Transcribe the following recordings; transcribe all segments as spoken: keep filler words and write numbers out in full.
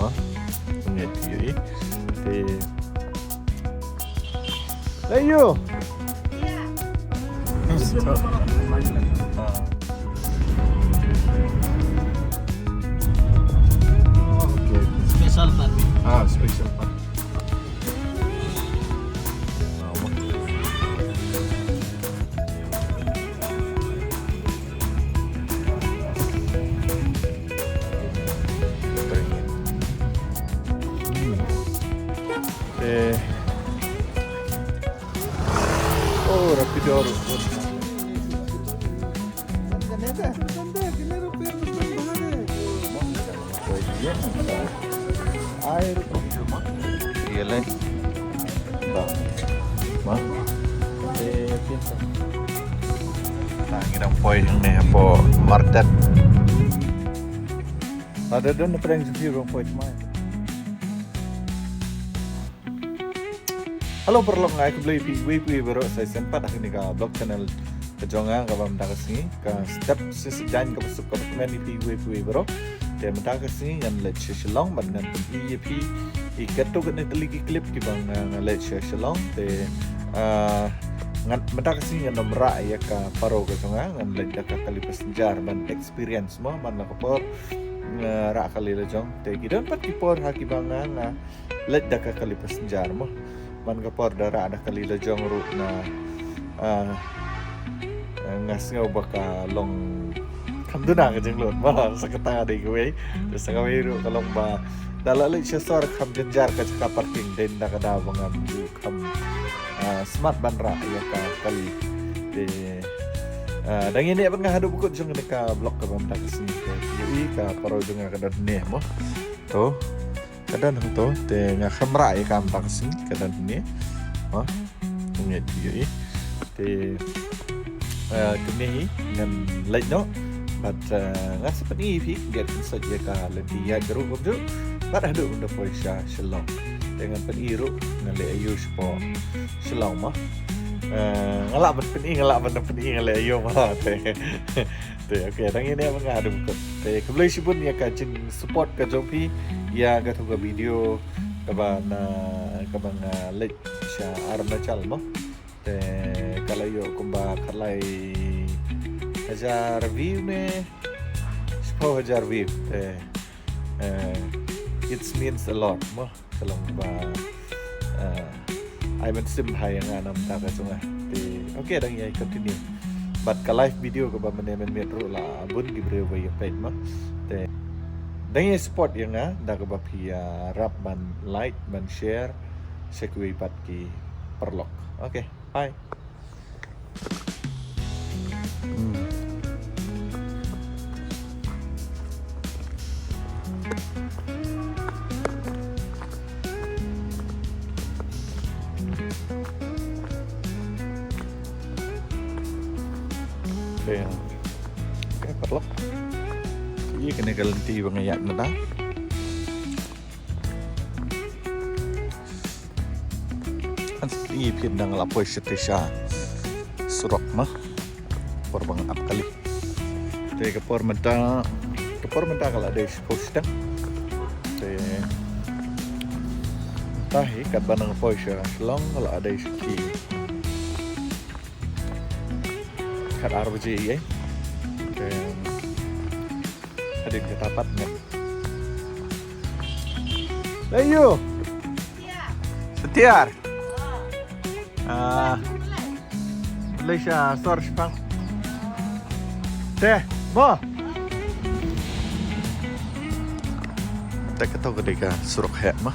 Ha? Ngeit ïa i. Te. Hey, you. Ah. Okay. Special party. Ah, special party. Eh. Oh, rapido, rapido. Ai, ruh. Ïa lei. Ba. Ba. Eh, pinta. Ngi dang poi hangne hapoh market. Lada don na pdeng jong phi ruh poi tmai. Hello paralok, nga ai khublei ïa phi iwei pa iwei baroh sa shisien pat ha kane ka vlog channel ka jong nga kaba mynta ka sngi, ka step shisien kaba suk kaba kmen ïa phi iwei pa iwei baroh. Te mynta ka sngi ngan leit sha Shillong bad ngan pyni ïa phi ïa katto katne tylli ki clip kiba nga, nga leit sha Shillong. Te, ah, ngan, mynta ka sngi ngan ym rah ïa ka Paro ka jong nga, ngan leit da ka kali passenger ban experience mo, man la ka por nga rah kali la jong. Te ki don pat ki por ha kiba nga, nga leit da ka kali passenger mo. Man ka por da rah da kali la jong ruh nga, ah, nga sngew ba ka long kham duna ka jinglut mo, sa kata ka dei kawei. Te sa kawei ruh ka long ba da la leit sha sor kham jynjar ka jaka parking, dei na ka daw ba ngam ju kham, ah, smat ban rah ïa ka kali. Te, ah, dang ïa neh bad nga haduh ba kut jong kane ka vlog kaba mynta ka sngi. Te ïohi ka Paro jong nga ka don hangne mo. To. Ka don hangto, te nga khlem rah ïa ka mynta ka sngi, ka don hangne. Ha? Ngeit ïohi. Te, eh, kane hi ngan leit noh. Bad, eh, nga sa pyni ïa phi, ngan pynsait ïa ka lynti ïaid ruh kumjuh. Bad haduh ban da poi sha Shillong. Te ngan pyni ruh, ngan leit aïu shapoh Shillong mo. Eh, nga lah ban pyni, nga lah ban da pyni, ngan leit aïu mo. Te, Te, okay, dang ïa neh bad nga haduh ba kut. Te, khublei shibun ïa ka jingsupport ka jong phi ïa katto ka video kaba nga, kaba nga leit sha Arunachal mo. Te, ka la ïoh kumba khatlai hajar view ne shiphew hajar view. Te, eh, it means a lot mo. Ka long ba, eh, ai mynsiem bha ïa nga na bynta ka jong nga. Te, okay, dang ïa continue. Bad ka live video kaba mynne mynmiet ruh la bun ki briew ba ïa peit mo. Te, dang ïa support ïa nga da kaba phi ïarap ban like, ban share sha kiwei pat ki paralok. Okay, bye. Hmm. Okay. Okay, paralok. Ïa kane ka lynti ba nga ïaid mynta. Ngan sa pyni ïa phi ynda nga la poi shatei sha surok mo. Por ba ngan ap kali. Te ka por mynta, ka por mynta ka la dei shiphew shiteng. Te mynta hi katba nga poi sha Shillong ka la dei sha ki khatar baje ïa. Te hadien kata pat ngan. Hey, you. Setiar. Ah. Malaysia, sor shipang. Te, mo. Te kato ka dei ka surok heh mo.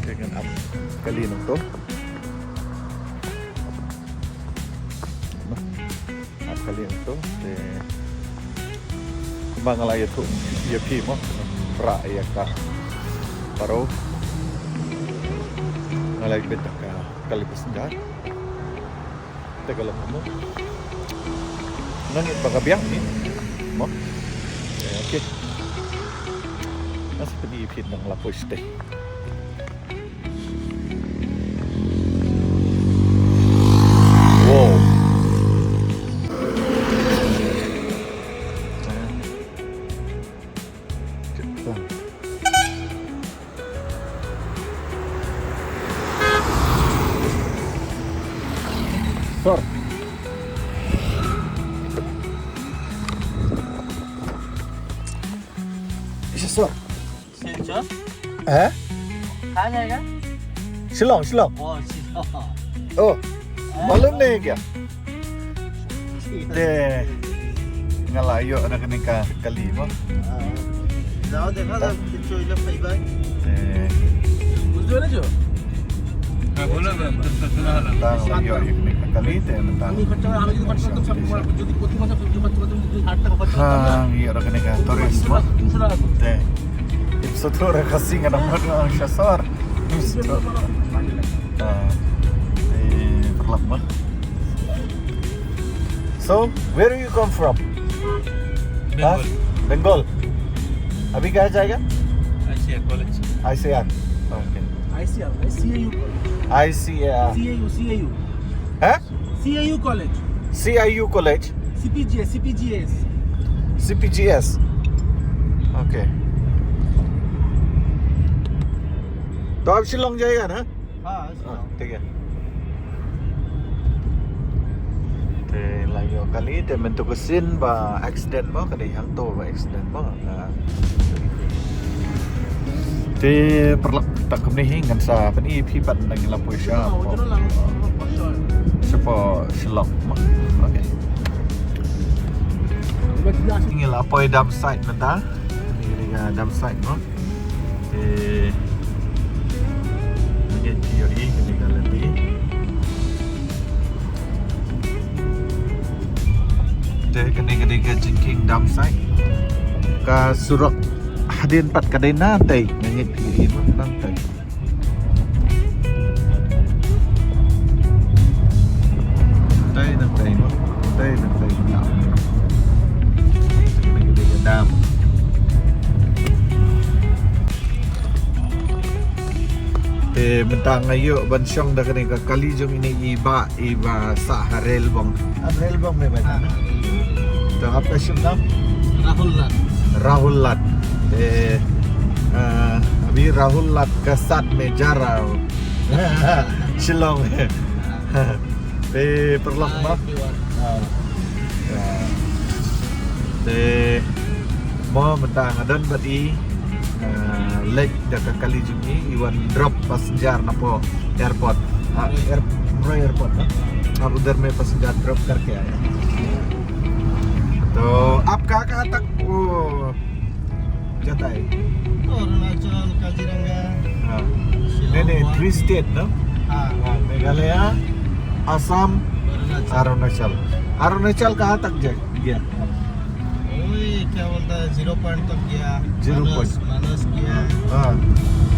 Te ngan ap kali nangto. Mo. Ap kali nangto, te kumba nga la ïathuh ïa phi mo, rah ïa ka Paro. Nga la bit da ka kali passenger. Te ka long mo. Ngan ïa ba ka biang ni mo. Eh, okay. Nga sa pyni ïa phi ynda nga la poi shatei. Wow. Sor. Isa sor. Silchar? Eh? कहाँ जाएगा? Shillong, Shillong. ओ, शिलोंग। Oh, मालूम नहीं है क्या? Te nga la ïoh na kane ka kali mo. जाओ देखा था, किचो इला पाई बाय। Te বুঝতে পেরেছো? হ্যাঁ, বলো না, তো, তো, তো, না হলো। Tang la ïoh ïa kane ka kali te mynta. আমি খরচা করে, আমি যদি খরচা করতাম, সব তোমার, যদি প্রতি মাসে সব জমা করতাম, যদি হাজার টাকা খরচা করতাম না, হ্যাঁ, ïoh na kane ka তিনশো টাকা, tourist mo. তিনশো টাকা করতো। Te ip satu ra ka sing ada mo, sha sor. Ip satu. Ah, te paralok mo. So, where do you come from? Bengal. हाँ? बंगाल। अभी कहाँ जाएगा? ICR college. ICR. Okay. ICR, CAU college. ICR. CAU, CAU. हैं? CAU college. CIU college. CPGS, CPGS. CPGS. Okay. तो आप शिलोंग जाएगा ना? हाँ, हाँ, ठीक है। Te la ïoh kali te mynta ka sien ba accident mo, ka dei hangto ba accident mo. Te paralok, ta kumne hi ngan sa pyni ïa phi pat ngi la poi sha shapoh Shillong mo. Okay. Ngi la poi dump site mynta. Ngi la dump site mo. Te ngi ïohi kane ka lynti. Te kane ka dei ka jingkieng dump site. Ka surok hadien pat ka dei nangtei, nga ngeit phi ïohi mo nangtei. Nangtei, nangtei mo, nangtei, nangtei. Kane ka dei ka dam. Te mynta nga ïoh ban shong da kane ka kali jong ine i bah iba sah ha Relbong. Ap Relbong me ba. हाँ। तो आपका शुभ नाम? राहुल लाल। राहुल लाल। ए, अ, अभी राहुल लाल का साथ में जा रहा हूँ। शिलोंग में। Te paralok mo. Hi, everyone. Ah. Ya. Te mo mynta nga don bad i, ah, leit da ka kali jong i, i wan drop passenger napoh airport. Ah, air-, Mroi airport na. Ab udhar mein passenger drop karke aaya. To aapka kahan tak wo jata hai? Arunachal, Kaziranga, हाँ। Shillong, नहीं, नहीं, Guwahati। Three state ना? हाँ। हाँ, मेघालय, असम, अरुणाचल। अरुणाचल। अरुणाचल कहाँ तक जा-, गया? वही क्या बोलता है, जीरो पॉइंट तक गया, जीरो मानस, पॉइंट। मानस गया। हाँ।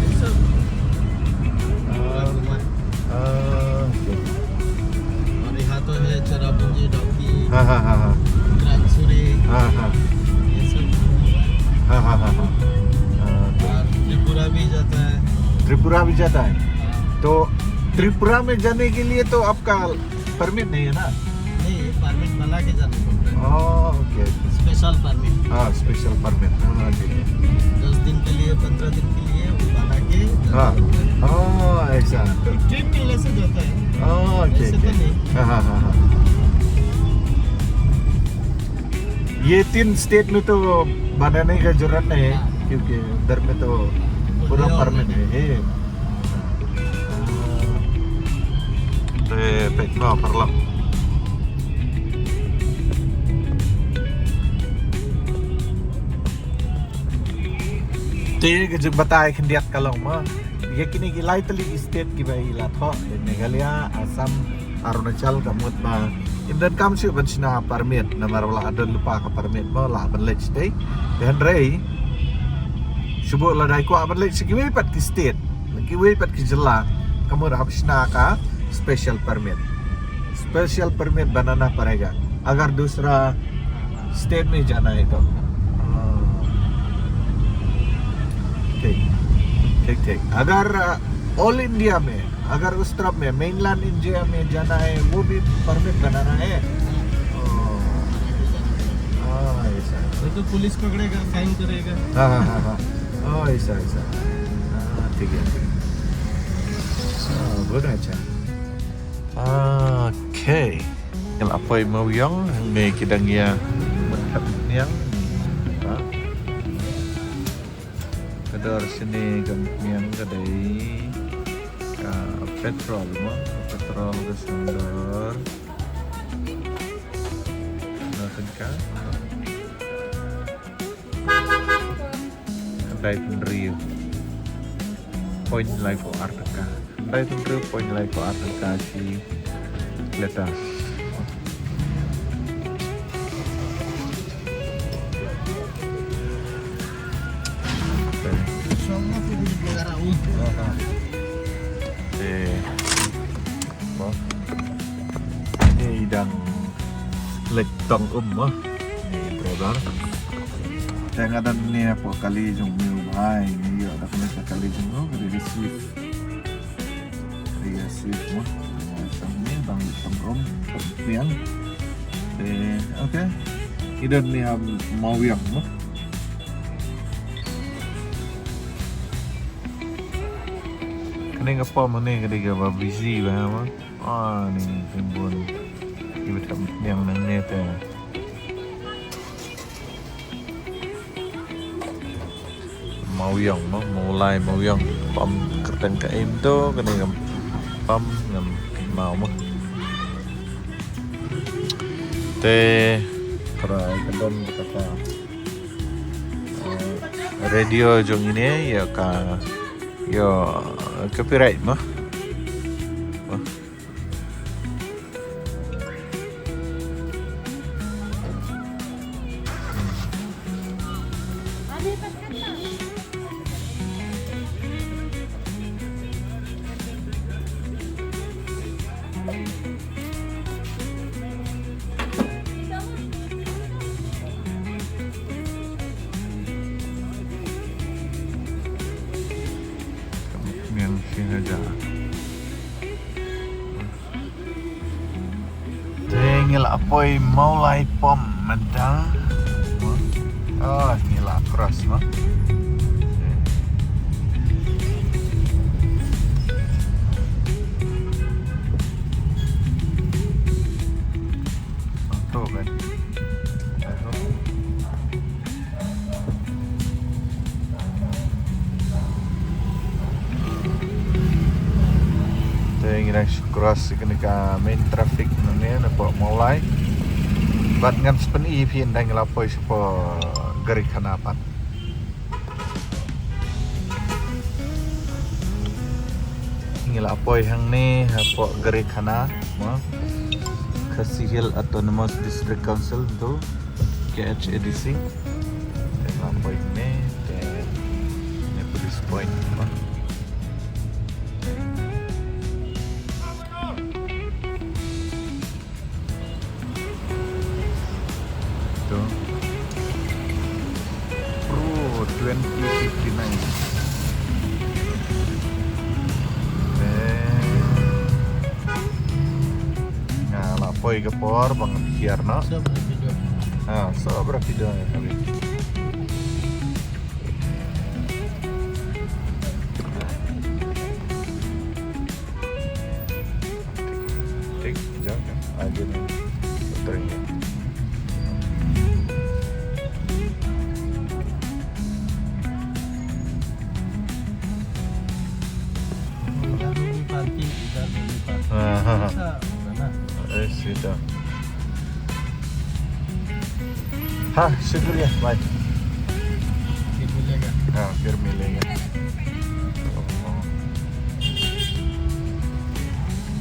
ये सब हाँ। पूरा घुमा है। हाँ, ओके। और यहाँ तो है चेरापुंजी, डाउकी, हाँ, हाँ, हाँ, हाँ। क्रांगसुरी, हाँ, हाँ। ये सब। हाँ, हाँ, हाँ, हाँ। हाँ, तो और त्रिपुरा भी जाता है। त्रिपुरा भी जाता है? हाँ। तो त्रिपुरा में जाने के लिए तो आपका परमिट नहीं है ना? नहीं, ये परमिट बना के जाना पड़ता है। ओह, ओके, ओके। Special permit. हाँ, स्पेशल परमिट। हाँ, ठीक है। दस दिन के लिए, पन्द्रह दिन के लिए वो बना के जाना हाँ। पड़ता है। ओह, ऐसा। तो ट्रिप मिलने से जाता है। ओह, ओके, ऐसे तो ओके। नहीं। हाँ, हाँ, हाँ, हाँ। ये तीन स्टेट में तो बनाने का जरूरत नहीं है, हाँ। क्योंकि उधर में तो पूरा परमिट है। Te peit mo paralok. Te ka jingbatai khyndiat ka long mo. Ïa kine ki lai tylli ki state kiba i la thoh, Meghalaya, Assam, Arunachal, ka mut ba im donkam shuh ban shna permit, namar ba la don lypa ka permit mo, la ban leit shatei. Te hynrei shu buh lada i kwah ban leit sha kiwei pat ki state, kiwei pat ki jylla, ka mut hap shna ka special permit. Special permit बनाना पड़ेगा अगर दूसरा स्टेट में जाना है तो। हाँ। ठीक, ठीक, ठीक। अगर, अ, ऑल इंडिया में, अगर उस तरफ में, मेनलैंड इंडिया में जाना है, वो भी परमिट बनाना है? हाँ। हाँ, ऐसा है। वो तो पुलिस पकड़ेगा, फाइन करेगा। हाँ, हाँ, हाँ, हाँ। हाँ, ऐसा, ऐसा। हाँ, ठीक है, ठीक है। हाँ, बहुत अच्छा। हाँ, Okay. Ngi la poi Mawiong, hangne ki dang ïa mut thep niang. Ha? Ka dor shane ka niang ka dei ka petrol mo, ka petrol ka sngewdor. Na tengka. Khyndai phew hynriew point lai phew ar tyngka. Khyndai phew hynriew point lai phew ar tyngka shi litar. Eh. Mo. Ni dang leit tong um mo. Ni driver. Te nga don ne hapoh kali jong u bhai, ngi ïoh da kane ka kali jong u, ka dei ka Swift. Ka dei ka Swift mo. Nga shong ne dang leit tong um, tong piang. Te, okay. Ngi don ne ha Mawiong mo. Kane ka pom ne ka dei kaba busy bha mo. Ah, ni, timbun. Iba thep niang nangne te. Mawiong mo, Mawlai Mawiong. Pom kyrteng ka im to, kane ka pom ngam kynmaw mo. Te, trai ka don kata. Eh, radio jong ine, ïa ka, ïa copyright mo. Mo. Mian sing aja. Te ngi la poi Mawlai pom mynta. Oh, ngi la cross mo. Auto kan. Te ngi dang shu cross ïa kane ka main traffic nangne napoh Mawlai. Bad ngan sa pyni ïa phi ynda ngi la poi shapoh Garikhana pat. Ngi la poi hangne hapoh Garikhana, mo. Khasi Hills Autonomous District Council tu. K H A D C. Te nga poi ne, te ne police point, mo. Tu. Pro twenty fifty-nine. Eh. Nga la poi ka por ba ngan hiar noh. Sobra phi don. Ha, sobra phi don ïa ka. Thik, jap, jap. Age ni. Betul ni. Parking, itar dulu parking. Ah, ha, ha. Sa, mana? Eh, sida. Ha, शुक्रिया भाई. फिर मिलेगा। हाँ, फिर मिलेगा। तो,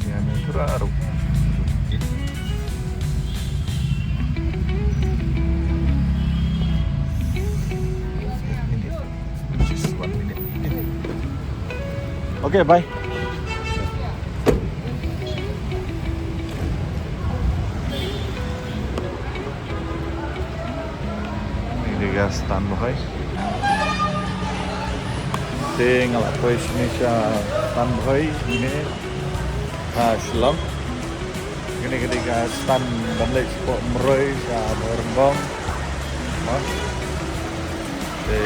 यहाँ में थोड़ा रुक। Just one minute. Okay, bye. Ni dei ka stand Bhoi. Te nga la poi shane sha stand Bhoi ne ha Shillong. Kane ka dei ka stand ban leit shapoh Mroi sha Bhoirymbong. Ha? Te.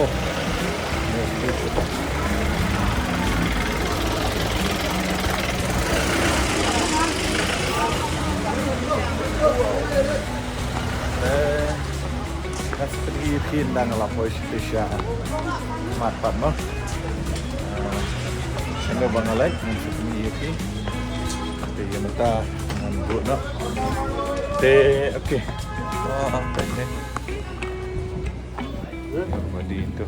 Oh. Yes, yes. Dang la poi sha sha mat pat mo. Sha ba nga leit ngan sa pyni ïa phi. Te ïa mynta ngan buh noh. Te okay. Oh, okay. Mandi tu.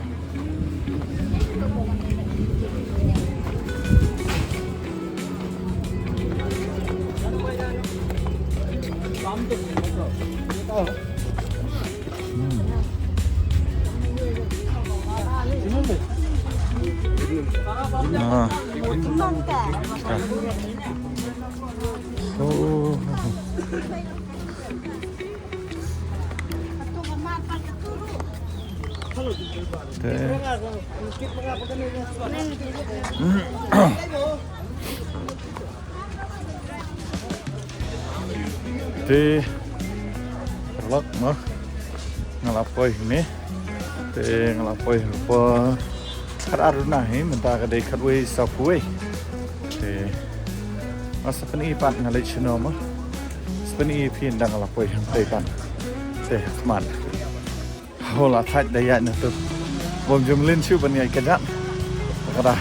Hmm. Ah. Ah. Oh. Te. Te. Lok mo. Nga la poi ne. Te nga la poi hapoh khatar duna hi, mynta ka dei khatwei sawphew wei. Te nga sa pyni pat nga leit shano mo. Sa pyni ïa phi ynda nga la poi hangtei pat. Te khmat. Ho la thait da ïaid na tu. Bym ju mlien shuh ban ïaid kajat. Ka da.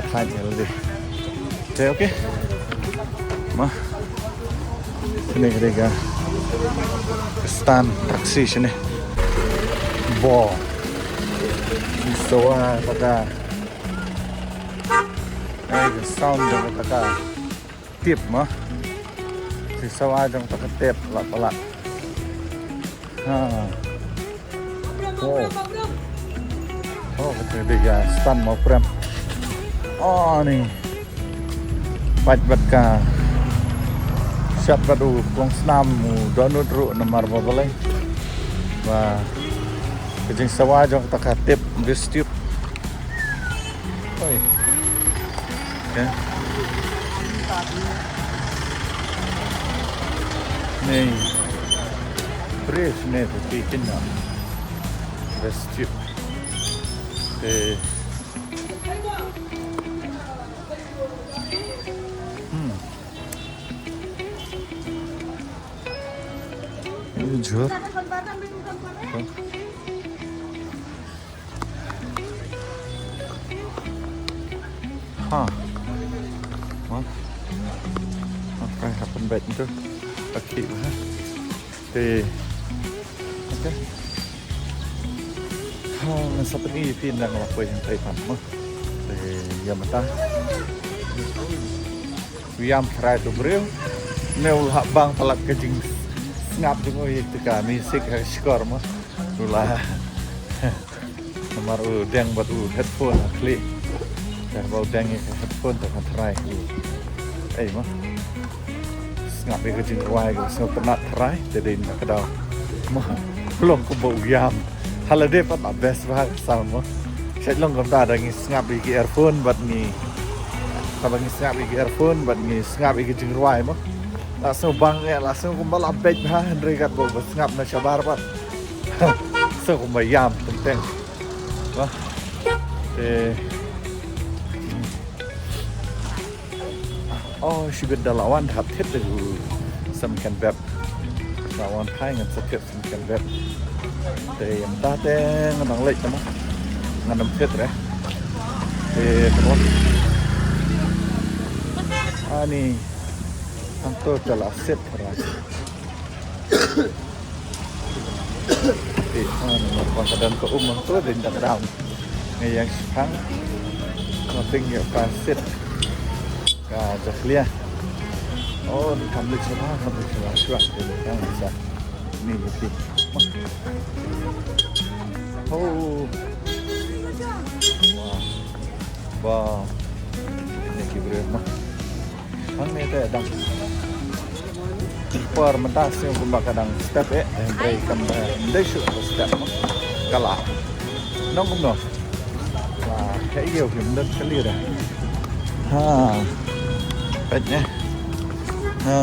Athai ni lade. Te okay. Ma. Sini ka dei ka stand taxi sini. Bo. Sawa taka. Eh, ka sound jong taka. Tip ma. Sawa jong taka tip la pala. Ha. Oh. Oh, ka dei ka stand Mawprem. Oh, ni. Pait bad ka. Shat bad u klongsnam u dohnud ruh namar ba balei. Ba ka jingsawa jong kata ka tip, this tip. Oi. Okay. Ni. Brave ne tu ki kin na. This tip. Eh. Hmm. Ini jhur. Ha. Wah. Okay, happen back tu. Pakai lah. Te. Okay. Ha, ngan sa pyni ïa phi ynda nga la poi hangtai pat mo. Te ïa mynta. U ïam tharai tu briew. Ne u la bang palat ka jingsngap jong u ïa kata ka music ha shkor mo. U la. Namar u deng bad u headphone ha khlieh. Te ba u deng ïa ka headphone te kan tharai. Ei mo. Sngap ïa ka jingrwai ka sngewtynnat tharai te dei na ka daw. Mo. Long kumba u ïam. Hala dei pat la best bha ka sound mo. Shait long kumta da ngi sngap ïa ki earphone bad ngi. Haba ngi sngap ïa ki earphone bad ngi sngap ïa ka jingrwai mo. La sngew bang ïa la sngew kumba la beit bha hynrei katba u ba sngap na shabar pat. Sngew kumba ïam teng teng. Wah. Eh. Oh, shibit da la wan hap thied da u Sam Kan Bep. La wan thai ngan sa thied Sam Kan Bep. Te ym ta te ngan nang leit tama. Ngan ym thied re. Te tama. Ani. Ang to te la sit ra. Te, ah, namar ba ka don ka um hangto, dei da ka dam. Nga ïeng shipang. Nga pynïoh ka sit. Ka jakhlia. Oh, ni kam leit shuwa, kam leit shuwa, shuwa. Te ni kam sa. Ni ni ti. Oh. Wah. Wah. Ni ki briew ma. Hangne te dang. Por mynta sngew kumba ka dang step eh, hynrei kam dei shuh ka step mo. Ka la. Nong kumno. Wah, ka ïew kim dang clear eh. Ha. Peit ne. Ha.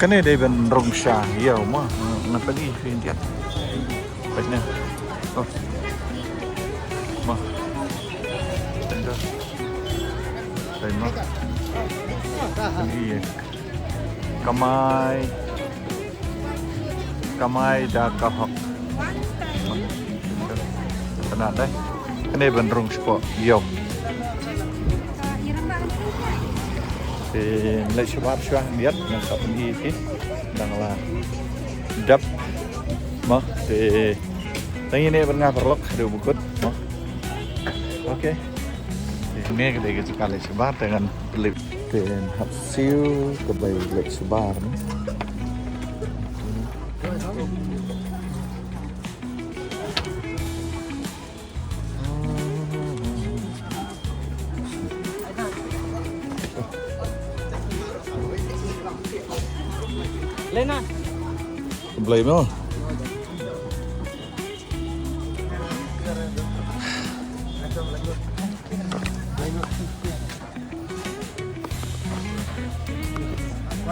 Kane dei ban rung sha ïew mo. Nga peit ïa phi ïa. Peit ne. Oh. Ma. Peit ne. Peit ma. Peit ne. Kamai. Kamai da ka hok. Kane dei. Kane ban rung shapoh ïew. Te leit shabar shuwa ngan ïa ngan sa pyni ïa phi. Dang la dep. Mo te. Tang ïa ne ban nga paralok dei u bukut. Mo. Okay. Te ne ka dei ka jaka leit shabar te ngan leit. Te hap siew ka bai leit shabar ni. Lena. Blei mo.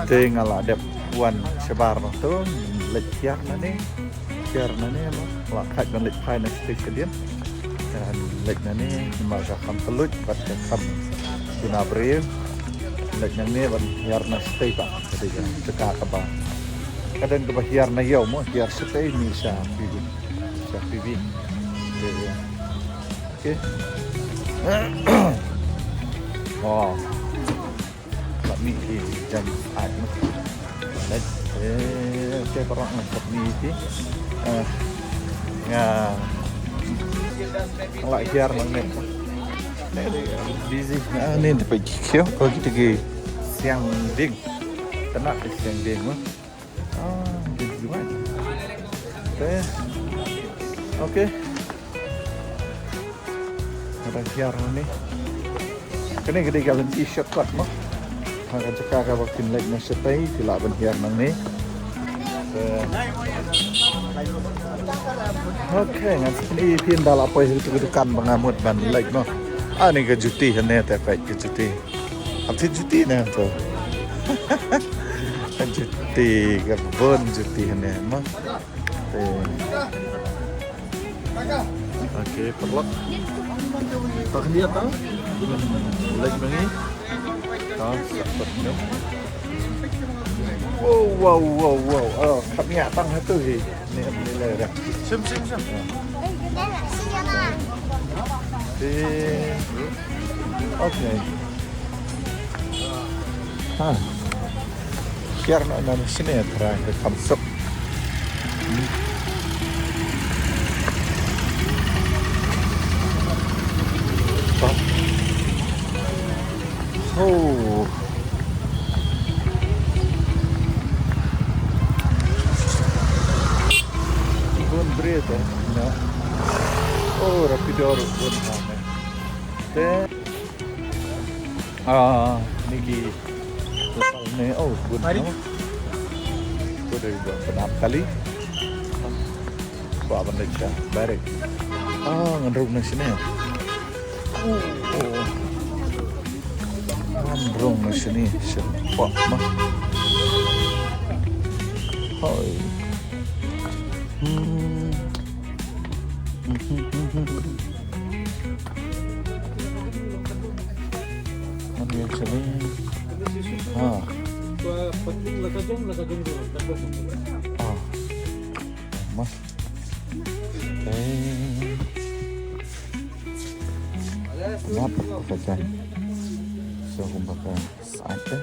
Te nga la dep wan shabar noh te leit hiar nane. Hiar nane mo. La khat ban leit phai na stage ka dien. Te leit nane, ma ka kham tluit, bad ka kham duna briew. Leit nane ban hiar na stage ba. Ka dei ka jaka kaba. Ka don kaba hiar na ïew mo, hiar stage ni sha P V. Sha P V. Te Okay. Wow. Lah mih di jam ai. Leit. Eh, okay, paralok ngan mih di. Eh, nga. Lah hiar nang ni. Busy. Ah, ni tempat kikir. Oh, kita ke siang ding. Tenak di siang ding. Ah, busy banget. Okay. Okay. Ada hiar ni. Kane ka dei ka lynti shortcut mo. Ha ka jaka kaba phin leit na shatai, phi lah ban hiar nangne. Okay, ngan sa pyni ïa phi ynda la poi ha ka dukan ba nga mut ban leit mo. Ah, ni ka juti hangne te peit ka juti. Ap thied juti ne to. Ka juti ka bun juti hangne mo. Te. Okay, paralok. Tak dia tang. Lagi lagi. Ah, sakit ni. Wow, wow, wow, wow. Oh, kami atang satu hi. Ni, ni lah dah. Sim, sim, sim. Te. Okay. Ha. Hiar noh na shane, trai ka kham suk. Ho. Bun briew te. Na. Oh, rapido ruh bun ha ne. Te. Ah, ni ki local ne, oh, good. Mari. No? Good, very good. Penap kali. Ba ban leit sha. Barik. Ah, ngan rung na shane. Oh, oh. Ngan rung na shane. Sha. Ba ma. Hoi. Hmm. Ngan ïa chale. Ha. Ha. Mas. Eh. Nap ka jan. So kumba ka sa'at eh.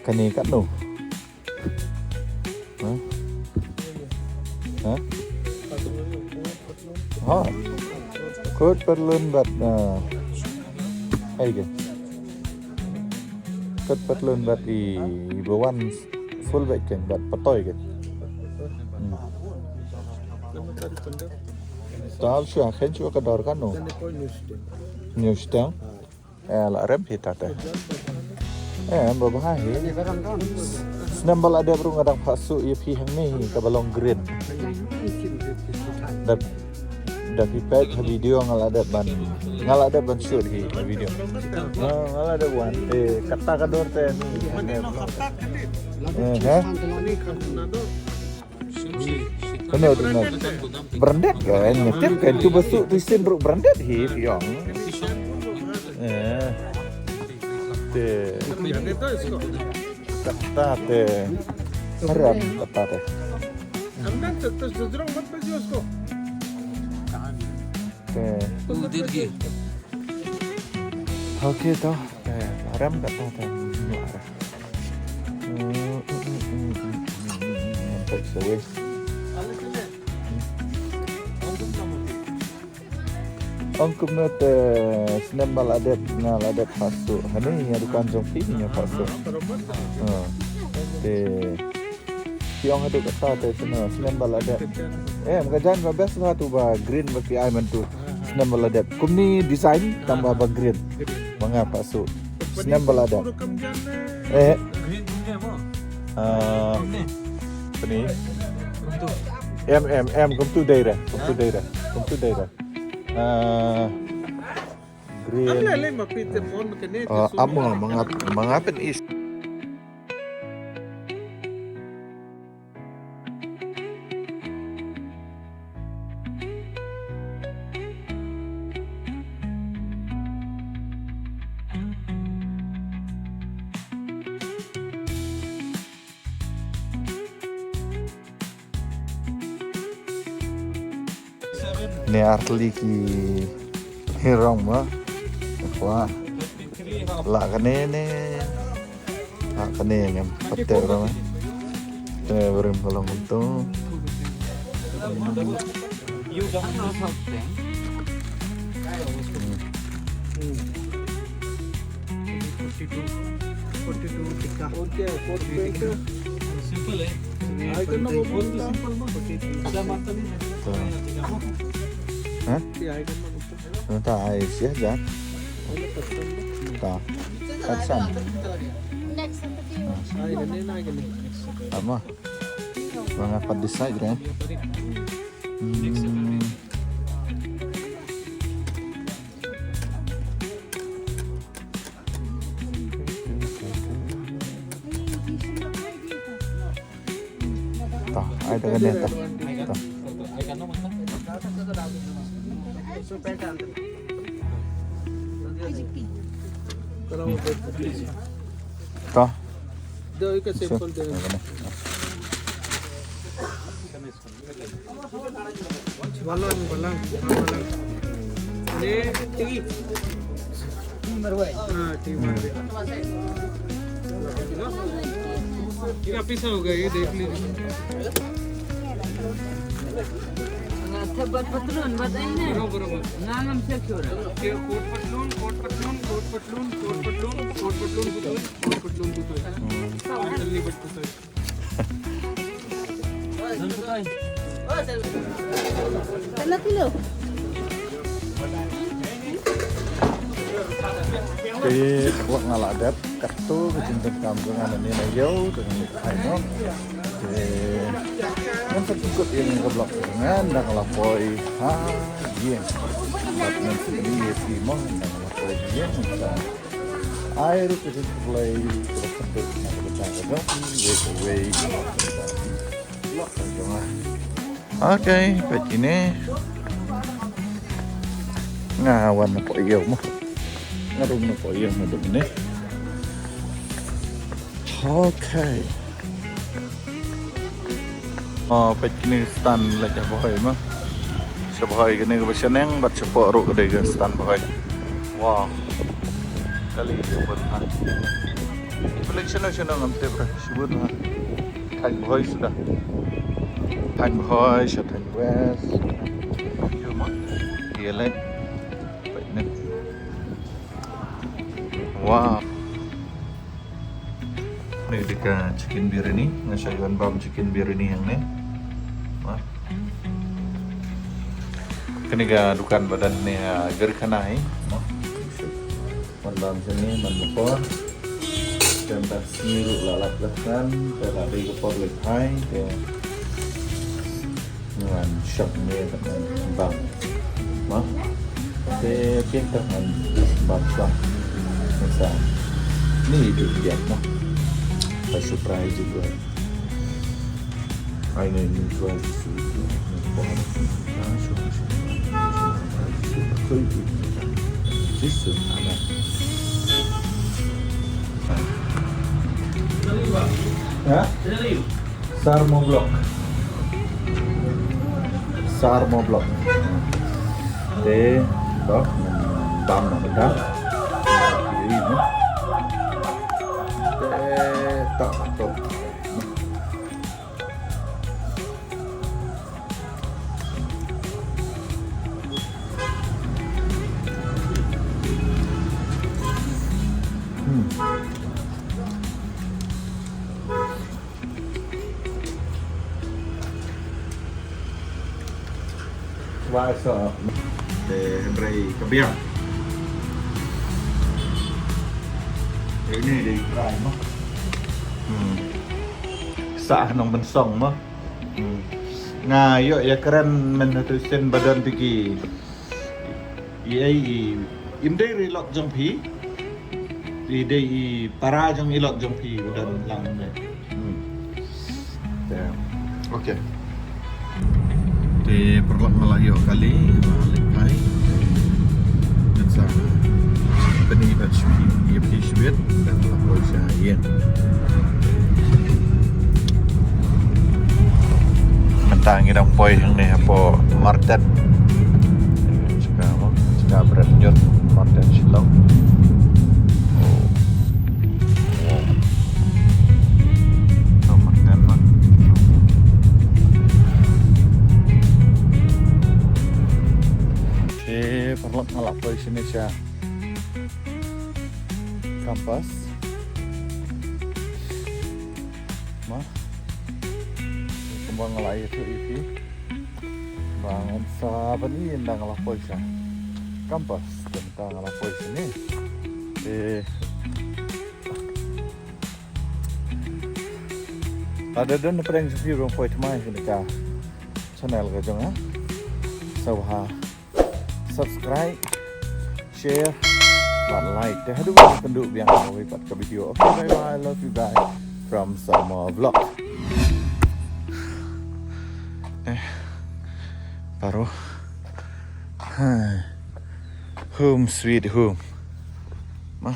Kane katno? Ha? Ha? Ha. Kut patlun bad, ah, ai ke. Kut patlun bad i bawan full bad ken bad patoi ken. Hmm. Tav shu khen shu ka dor kano. New Star. Eh, la rem hi ta te. Eh, ba bha hi. Snem ba la dep ruh nga dang pha suh ïa phi hangne hi kaba long green. Da, da phi peit ha video nga la dep ban. Nga la dep ban shoot hi ha video. Nga, nga la dep wan. Eh, kata ka dor te ni. Eh, ha? Kane udah nak branded kan, nyetir kan tu besuk tu sin bruk branded hi piang. Eh. Te. Katta te. Haram katta te. Te. Okay to. Te. Haram katta te. Take away. Ong kumno te snem ba la dep nga la dep phasu hani ïa dukan jong phi ïa phasu. Te phi ong haduh katta te snem ba la dep. Em ka jan ba best ba tu ba green ba phi ai man tu snem ba la dep. Kumni design tang ba ba green. Ba nga phasu snem ba la dep. Eh. Ah, pini. Em em em kumtu dei re. Kumtu dei re. Kumtu dei re. Ah, green. Ah, amo mangap mangap is. Ne artli ki hirong ma. Wah. La kane ne. La kane ngam pate ro ma. Te brim kalong to. Forty-two, forty-two tikka. और क्या है? Four point simple है। ये आई करना वो बहुत ही simple ना। ज्यादा मात्रा नहीं है। हाँ। ये आई करना बोलते हैं। Nta ai siah ja. Ta. Action. Ai gane na gane. Ama. Banga pat decide re. Hmm. Ta, ai ta kane ta. Ta. Ta. Doi ka sample de. Balang, balang, balang. Ne, tigi. Ah, tigi mar de. ये आप ही सा होगा, ये देख लीजिए। अच्छा, बट पतलून, बताइए ना। बरोबर, बरोबर। नाम हम से क्यों रहा? ये कोट पतलून, कोट पतलून, कोट पतलून, कोट पतलून, कोट पतलून, कोट पतलून, कोट पतलून। Tally बट पतलून। Te, ka vlog nga la dep katto ka jingdonkam jong nga nangne na ïew, te ngan leit phai noh. Te, ngan sa pynkut ïa kane ka vlog jong nga ynda nga la poi ha ïing. Bad ngan sa pyni ïa phi mo ynda nga la poi ha ïing. Ai ruh ka jingkhublei kaba khyndiat na ka bynta ka jong phi, wei pa wei. Okay, peit kine. Nga wan na poi ïew mo. Nga rung na poi ïew mo dum ne. Okay. Oh, peit kine stand leit ha Bhoi ma. Sha Bhoi kane kaba shaneng bad shapoh ruh ka dei ka stand Bhoi. Wow. Kali ka bun ha. Leit shano shano ngam tip re. Shibun ha. Thaiñ Bhoi suda. Thaiñ Bhoi, sha Thaiñ West. Ïa ma. Ïa leit. Peit ne. Wow. Ni dei ka chicken biryani, nga shah ïoh bam chicken biryani hangne. Wah. Kane ka dukan ba don ne, ah, Gyrkhana hi. Wah. Wan bam shane man la por. Te mynta sngi ruh la lap la khan, te la dei ka por leit phai, te ngan shop ne ka bam. Ma. Te te ta ngan bam shop. Mynta ni dei biang ma. Ka surprise juga. Ai ngai ni tuan Jisu. Jisu. Amen. Ha? Sarmo Vlog. Sarmo Vlog. Te, to, bam na benda. Ini, no. Te, to, to. Hmm. Wah, so. Te hynrei ka biang. Ini dei trai mo. Hmm. Sah nong bensong mo. Hmm. Nga ïoh ïa kren men hatu sen ba don tiki. I ei i im dei ri lok jong phi. I dei i para jong i lok jong phi ba don lang ne. Hmm. Te, okay. Te paralok nga la ïoh kali ba leit phai. Ngan sa pyni bad shu ïa phi shibit. Ngan la poi sha ïing. Mynta ngi dang poi hangne hapoh Martet. Jaka mo, jaka bret ñiut Martet Shillong. Oh. Wow. Hapoh Martet mo. Te paralok nga la poi shane sha campus. Ma. Kumba nga la ïathuh ïa phi ba ngan sa ban ïeng, ynda nga la poi sha campus, te mynta nga la poi shane. Eh. Lada don na pdeng jong phi ruh poi thymmai ha kane ka channel ka jong nga. Sngewbha subscribe, share bad like. Te haduh ban pynduh biang kawei pat ka video. Okay, bye bye, love you guys from Sarmo Vlog. Eh, baroh. Hai. Home sweet home. Ma.